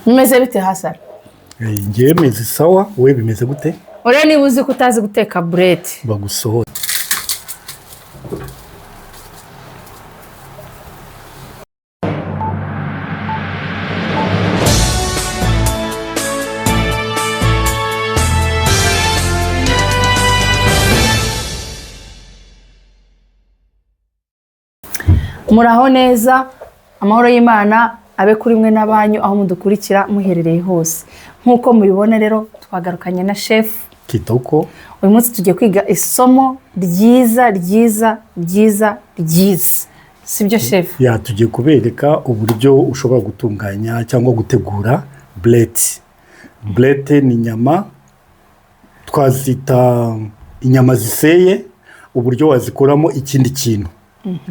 Bimeze bite Hasara? Ngewe meze sawa, wowe bimeze gute? Uriya niba uzi ko utazi guteka burete bagusohora. Muraho neza, amahoro y'Imana abe kuri mwe n'abanyu aho mudukurikira muherereye hose. Nk'uko mubibona rero, twagarukanye na shefu Kitoko. Uyu munsi tugiye kwiga isomo ryiza ryiza ryiza ryiza, sibyo shefu? Ya, tugiye kubereka uburyo ushobora gutunganya cyangwa gutegura burete. Burete ni inyama, twazita inyama ziseye, uburyo wazikoramo ikindi kintu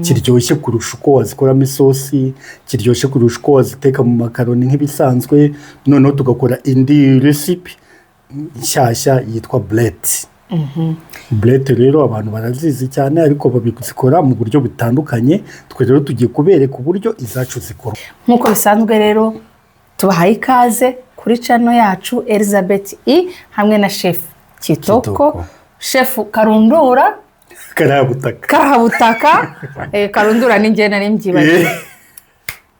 kiryoshye kurusha uko wazikoramo isosi, kiryoshye kurusha uko waziteka mu makaroni nk'ibisanzwe. Noneho tugakora indi recipe nshyashya yitwa burete. Burete rero abantu barazizi cyane, ariko babizikora mu buryo butandukanye. Twe rero tugiye kubereka uburyo izacu zikorwa. Nk'uko bisanzwe rero, tubahaye ikaze kuri channel yacu Elizabeth E hamwe na shefu Kitoko. Kitoko. Shefu Karundura. Karabutaka. Karahabutaka. Karundura ni njye nari mbyibagiwe.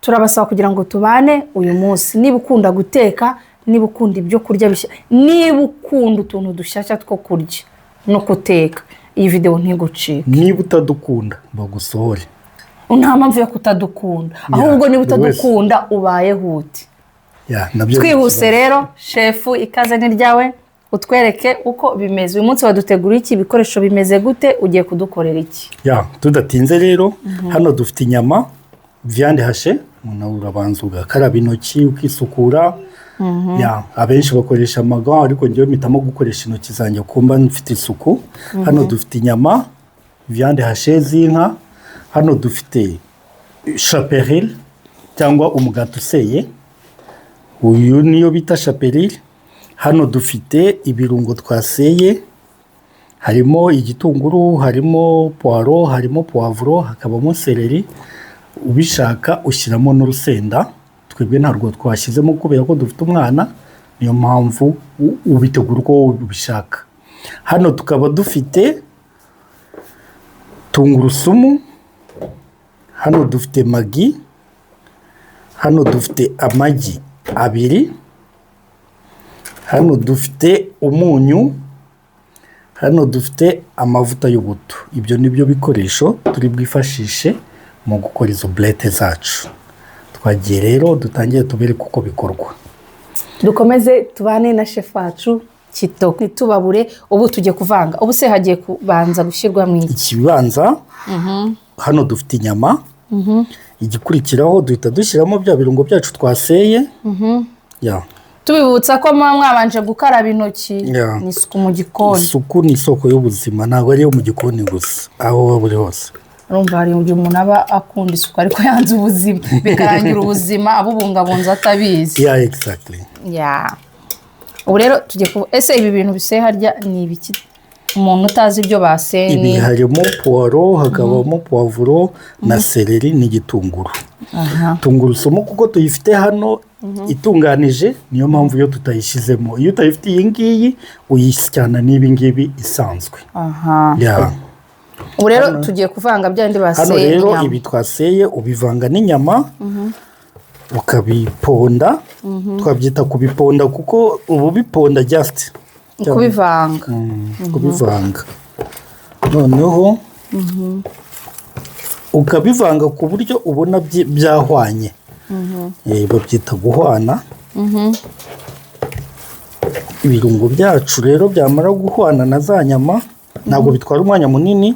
Turabasaba kugira ngo tubane uyu munsi. Niba ukunda guteka, niba ukunda ibyo kurya bishya, niba ukunda utuntu dushyashya two kurya no guteka, iyi videwo ntigucike. Niba utadukunda bagusohore. Nta mpamvu yo kutadukunda, ahubwo niba buri wese. utadukunda ubayeho ute? Ya, nabyo ni Twihuse ikibazo. rero, shefu, ikaze ni ryawe, utwereke uko bimeze uyu munsi. Wadutegura iki? Ibikoresho bimeze gute? Ugiye kudukorera iki? Ya, tudatinze rero, hano dufite inyama viande hachée. Umuntu urabanza ugakaraba intoki, ukisukura. Ya, abenshi bakoresha amaga, ariko ngewe mpitamo gukoresha intoki zanjye kuko mba mfite isuku. Hano dufite inyama viande hachée z'inka. Hano dufite chapelure cyangwa umugati useye, uyu niyo bita chapelure. Hano dufite ibirungo twaseye, harimo igitunguru, harimo puwaro, harimo puwavuro, hakabamo seleri. Ubishaka ushyiramo n'urusenda. Twebwe ntabwo twashyizemo kubera ko dufite umwana, niyo mpamvu ubitegura uko wowe ubishaka. Hano tukaba dufite tungurusumu, hano dufite magi, hano dufite amagi abiri, hano dufite umunyu, hano dufite amavuta y'ubuto. Ibyo ni byo bikoresho turi bwifashishe mu gukora izo burete zacu. Twagiye rero, dutangire tubereke uko bikorwa. Dukomeze tubane na shefu wacu Kitoko, ntitubabure. Ubu tugiye kuvanga. Ubu se hagiye kubanza gushyirwamo iki? Ikibanza, hano dufite inyama. Igikurikiraho duhita dushyiramo bya birungo byacu twaseye. Ya. Tubibutsa ko muba mwabanje gukaraba intoki. Ni isuku mu gikoni. Isuku ni isoko y'ubuzima, ntabwo ari iyo mu gikoni gusa, aho waba uri hose. Urumva hari igihe umuntu aba akunda isuku ariko yanze ubuzima, bikarangira ubuzima abubungabunze atabizi. Ya, exactly. Ya, ubu rero tugiye ku ese ibi bintu biseye harya ni ibiki, umuntu utazi ibyo baseye? Ibi harimo puwaro, hakabamo puwavuro na seleri n'igitunguru. Tungurusumu kuko tuyifite hano itunganije, niyo mpamvu iyo tutayishyizemo. Iyo utayifite iyi ngiyi, uyisyana n'ibi ngibi isanzwe. Ya. Ubu rero tugiye kuvanga bya bindi Hano baseye rero inyama. ibi twaseye ubivanga n'inyama, ukabiponda. Twabyita kubiponda kuko ubu biponda just Kubivanga. Kubivanga, noneho ukabivanga ku buryo ubona byahwanye. Babyita guhwana. Ibirungo byacu rero byamara guhwana na za nyama, ntabwo bitwara umwanya munini.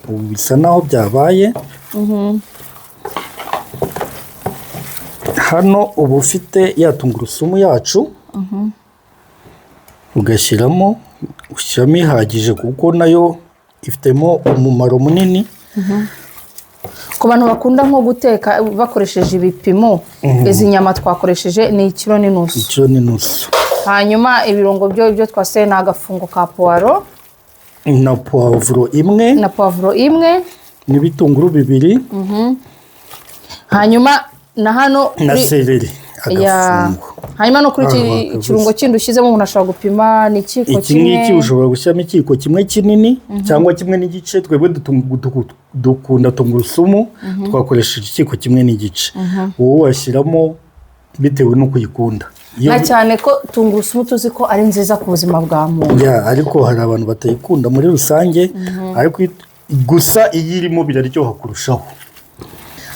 Ubu bisa naho byabaye. Hano uba ufite ya tungurusumu yacu, ugashyiramo, ushyiramo ihagije kuko nayo ifitemo umumaro munini. Ku bantu bakunda nko guteka bakoresheje ibipimo, izi nyama twakoresheje ni ikiro n'inusu. Ikiro n'inusu. Hanyuma ibirungo byo, ibyo twaseye ni agafungo ka puwaro na puwavuro imwe na puwavuro imwe n'ibitunguru bibiri hanyuma na hano na kuri seleri ya agafungo. Hanyuma no kuri Ah, iki wakavuze. kirungo kindi ushyizemo, umuntu ashobora gupima ni ikiyiko Iki ngiki kimwe? ushobora gushyiramo ikiyiko kimwe kinini cyangwa kimwe n'igice. Twebwe dukunda tungurusumu, twakoresheje ikiyiko kimwe n'igice. Wowe washyiramo bitewe n'uko uyikunda. Na cyane ko tungurusumu tuzi ko ari nziza ku buzima bwa muntu. Ya, ariko hari abantu batayikunda muri rusange, ariko gusa iyo irimo biraryoha kurushaho.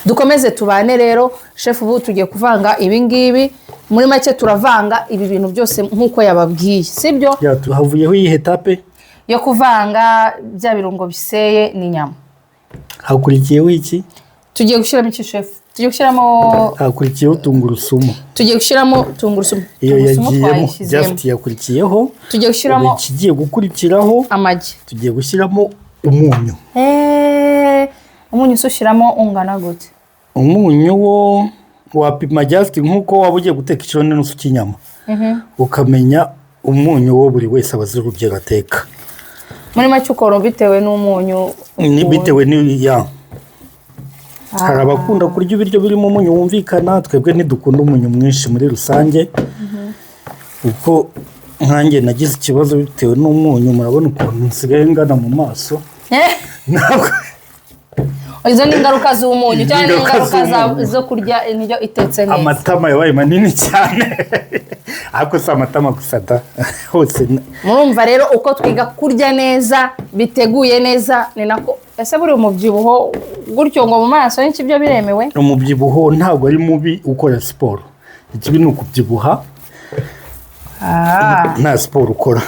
Dukomeze tubane rero, shefu. Ubu tugiye kuvanga ibi ngibi. Muri make turavanga ibi bintu byose nk'uko yababwiye, sibyo? Ya, havuyeho iyihe étape? Yo kuvanga bya birungo biseye n'inyama. Hakurikiyeho iki? Tugiye gushyiramo iki, shefu? Tugiye gushyiramo Hakurikiyeho tungurusumu. Tugiye gushyiramo tungurusumu. Iyo Tungurusumu yagiyemo. twayishyizemo. Just yakurikiyeho. Tugiye gushyiramo Ubu ikigiye gukurikiraho, amagi. tugiye gushyiramo umunyu. Umunyu se ushyiramo ungana gute? Umunyu wo wapima just nk'uko waba ugiye guteka ikiro n'inusu cy'inyama, ukamenya umunyu wo buri wese aba azi urugero ateka. Muri make ukora bitewe n'umunyu. Ni bitewe n'iya, hari abakunda kurya ibiryo birimo umunyu wumvikana. Twebwe ntidukunda umunyu mwinshi muri rusange, kuko nkanjye nagize ikibazo bitewe n'umunyu. Murabona ukuntu nsigaye ngana mu maso. Ntabwo Izo ni ingaruka z'umunyu cyangwa ni Ingaruka ingaruka z'umunyu. zo kurya indyo itetse neza. Amatama yabaye manini cyane, ariko si amatama gusa da, hose. Murumva rero uko twiga kurya neza, biteguye neza, ni nako ese buri umubyibuho gutyo ngo mu maso n'iki, byo biremewe? Umubyibuho ntabwo ari mubi ukora siporo. Ikibi ni ukubyibuha nta siporo ukora.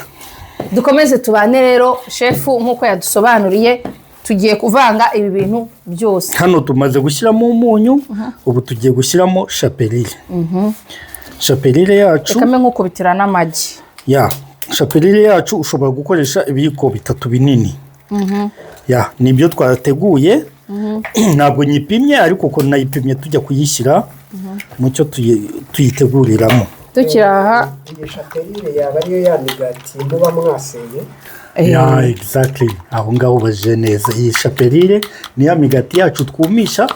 Dukomeze tubane rero, shefu. Nk'uko yadusobanuriye, tugiye kuvanga ibi bintu byose. Hano tumaze gushyiramo umunyu, ubu tugiye gushyiramo chapelure. Chapelure yacu. Reka mbe nk'ukubitira n'amagi. Ya, chapelure yacu ushobora gukoresha ibiyiko bitatu binini. Ya, nibyo twateguye. Ntabwo nyipimye, ariko uko nayipimye tujya kuyishyira mu cyo tuyiteguriramo. Tukiri aha. Iyi chapelure yaba ariyo ya migati muba mwaseye? Ya, exactly, aho ngaho ubajije neza. Iyi chapelure ni ya migati yacu twumisha,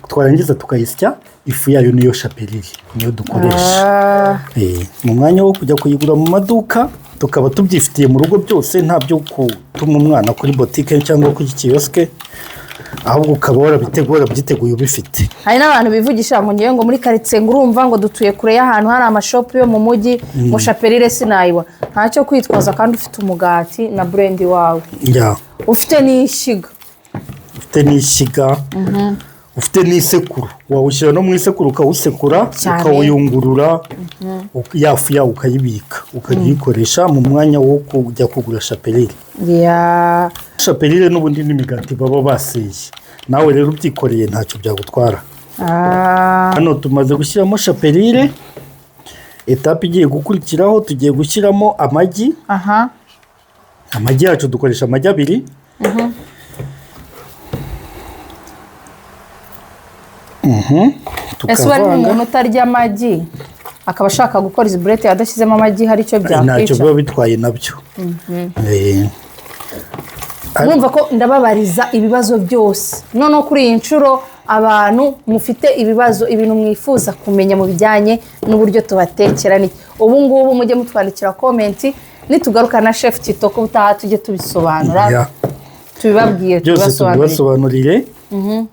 twarangiza tukayisya, ifu yayo niyo chapelure, niyo dukoresha. Mu mwanya wo kujya kuyigura mu maduka, tukaba tubyifitiye mu rugo byose, nta byo gutuma umwana kuri botike cyangwa kuri kiyosike, ahubwo ukaba warabitegura, warabyiteguye, ubifite. Hari n'abantu bivugisha ngo ngewe ngo muri karitsiye, ngo urumva ngo dutuye kure y'ahantu hari amashopu yo mu mujyi, ngo chapelure sinayibona. Ntacyo kwitwaza kandi ufite umugati na blender wawe, ufite n'ishyiga. Ufite n'ishyiga, ufite n'isekuru, wawushyira no mu isekuru ukawusekura, Cyane. ukawuyungurura, ya fu yawo ukayibika, ukajya uyikoresha mu mwanya wo kujya kugura chapelure. Chapelure n'ubundi n'imigati baba baseye, nawe rero ubyikoreye ntacyo byagutwara. Hano tumaze gushyiramo chapelure. Étape igiye gukurikiraho, tugiye gushyiramo amagi. Amagi yacu dukoresha amagi abiri. Ese uba ari Tukavanga. umuntu utarya amagi akaba ashaka gukora izi boulettes adashyizemo amagi, hari icyo Ntacyo byakwica? biba bitwaye nabyo. Murumva ko ndababariza ibibazo byose. Noneho kuri iyi nshuro, abantu mufite ibibazo, ibintu mwifuza kumenya mu bijyanye n'uburyo tubatekera n'iki, ubu ngubu mujye mutwandikira comment. Nitugaruka na chef Kitoko ubutaha, tujye tubisobanura, tubibabwire, Byose tubibasobanurire. tubibasobanurire,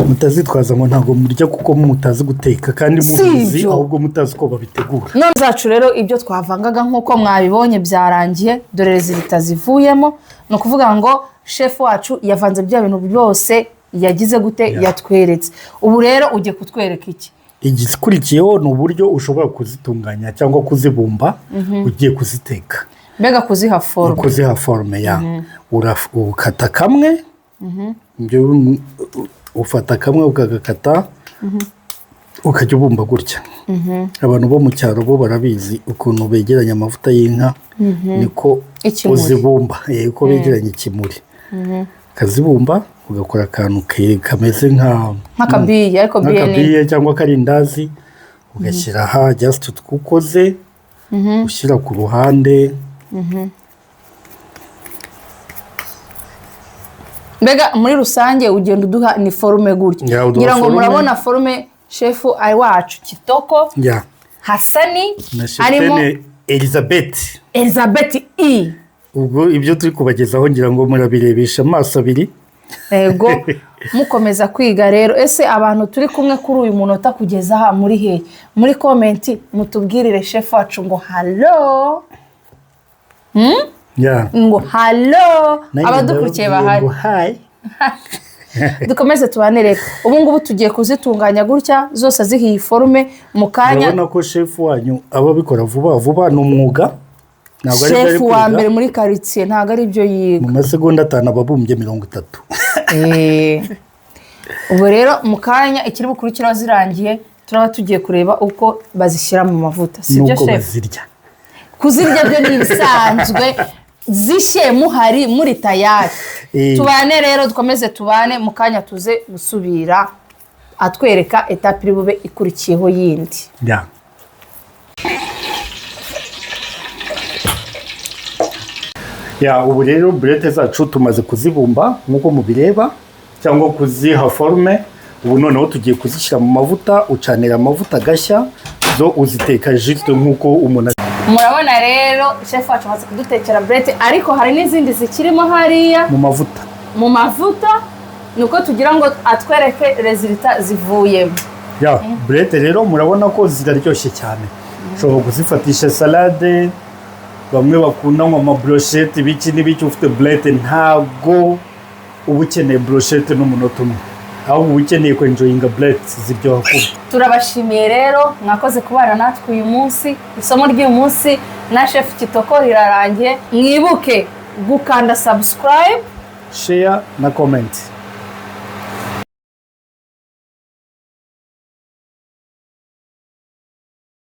mutazitwaza ngo ntabwo murya kuko mutazi guteka kandi Si mubizi, ibyo. ahubwo mutazi uko babitegura. None zacu rero, ibyo twavangaga nk'uko mwabibonye byarangiye. Dore résultat zivuyemo. Ni ukuvuga ngo chef wacu yavanze bya bintu byose, yagize gute? Yatweretse. Ubu rero ugiye kutwereka iki? Igikurikiyeho ni uburyo ushobora kuzitunganya cyangwa kuzibumba ugiye kuziteka. Mbega kuziha forme. Kuziha forme. Ya, ukata kamwe. Ibyo ufata kamwe ukagakata, ukajya ubumba gutya. Abantu bo mu cyaro bo barabizi ukuntu begeranya amavuta y'inka, niko Ikimuri. uzibumba. Uko begeranya ikimuri, ukazibumba, ugakora akantu kameze nka Nk'akabiye, ariko biye ni nk'akabiye cyangwa akarindazi, ugashyira aha just utwukoze, ushyira ku ruhande. Mbega muri rusange ugenda uduha ni forme gutya. Ya, uduha Ngira ngo forme. murabona forme chef wacu Kitoko. Hasani Na harimo cheftaine Elizabeth. Elizabeth E. Ubwo ibyo turi kubagezaho ngira ngo murabirebesha amaso abiri. Yego, mukomeza kwiga rero. Ese abantu turi kumwe kuri uyu munota kugeza aha muri hehe? Muri comment mutubwirire chef wacu ngo hello. Ngo hello. Nanjye Abadukurikiye ndababwiye bahari. ngo hi. Dukomeze tubane rero. Ubu ngubu tugiye kuzitunganya gutya zose zihiye i forme mu kanya. Urabona ko chef wanyu aba abikora vuba vuba, ni umwuga, ntabwo ari byo ari Chef wa kwiga. mbere muri karitsiye, ntabwo ari byo yiga. Mu masegonda 5 ababumbye 30. Ubu rero mu kanya ikiri bukurikiraho, zirangiye, turaba tugiye kureba uko bazishyira mu mavuta, si byo Nuko chef? bazirya. Kuzirya byo ni ibisanzwe, zishye muhari muri tayari. Tubane rero, dukomeze tubane, mu kanya tuze gusubira atwereka étape iri bube ikurikiyeho yindi. Ya, ubu rero boulettes zacu tumaze kuzibumba nk'uko mubireba, cyangwa kuziha forme. Ubu noneho tugiye kuzishyira mu mavuta. Ucanira amavuta agashya, zo uziteka juste nk'uko umuntu Murabona rero chef wacu amaze kudutekera boulettes, ariko hari n'izindi zikirimo hariya mu mavuta. Mu mavuta, ni uko tugira ngo atwereke résultat zivuyemo. Ya, boulettes rero murabona ko ziraryoshye cyane, ushobora kuzifatisha salade. Bamwe bakunda ngo amabrochette, ibiki n'ibiki, ufite boulettes ntabwo uba ukeneye brochette n'umunota umwe, ahubwo uba ukeneye kwenjoyinga boulettes, ziryoha kubi. Turabashimiye rero, mwakoze kubana natwe uyu munsi. Isomo ry'uyu munsi na chef Kitoko rirarangiye. Mwibuke gukanda subscribe, share na comment.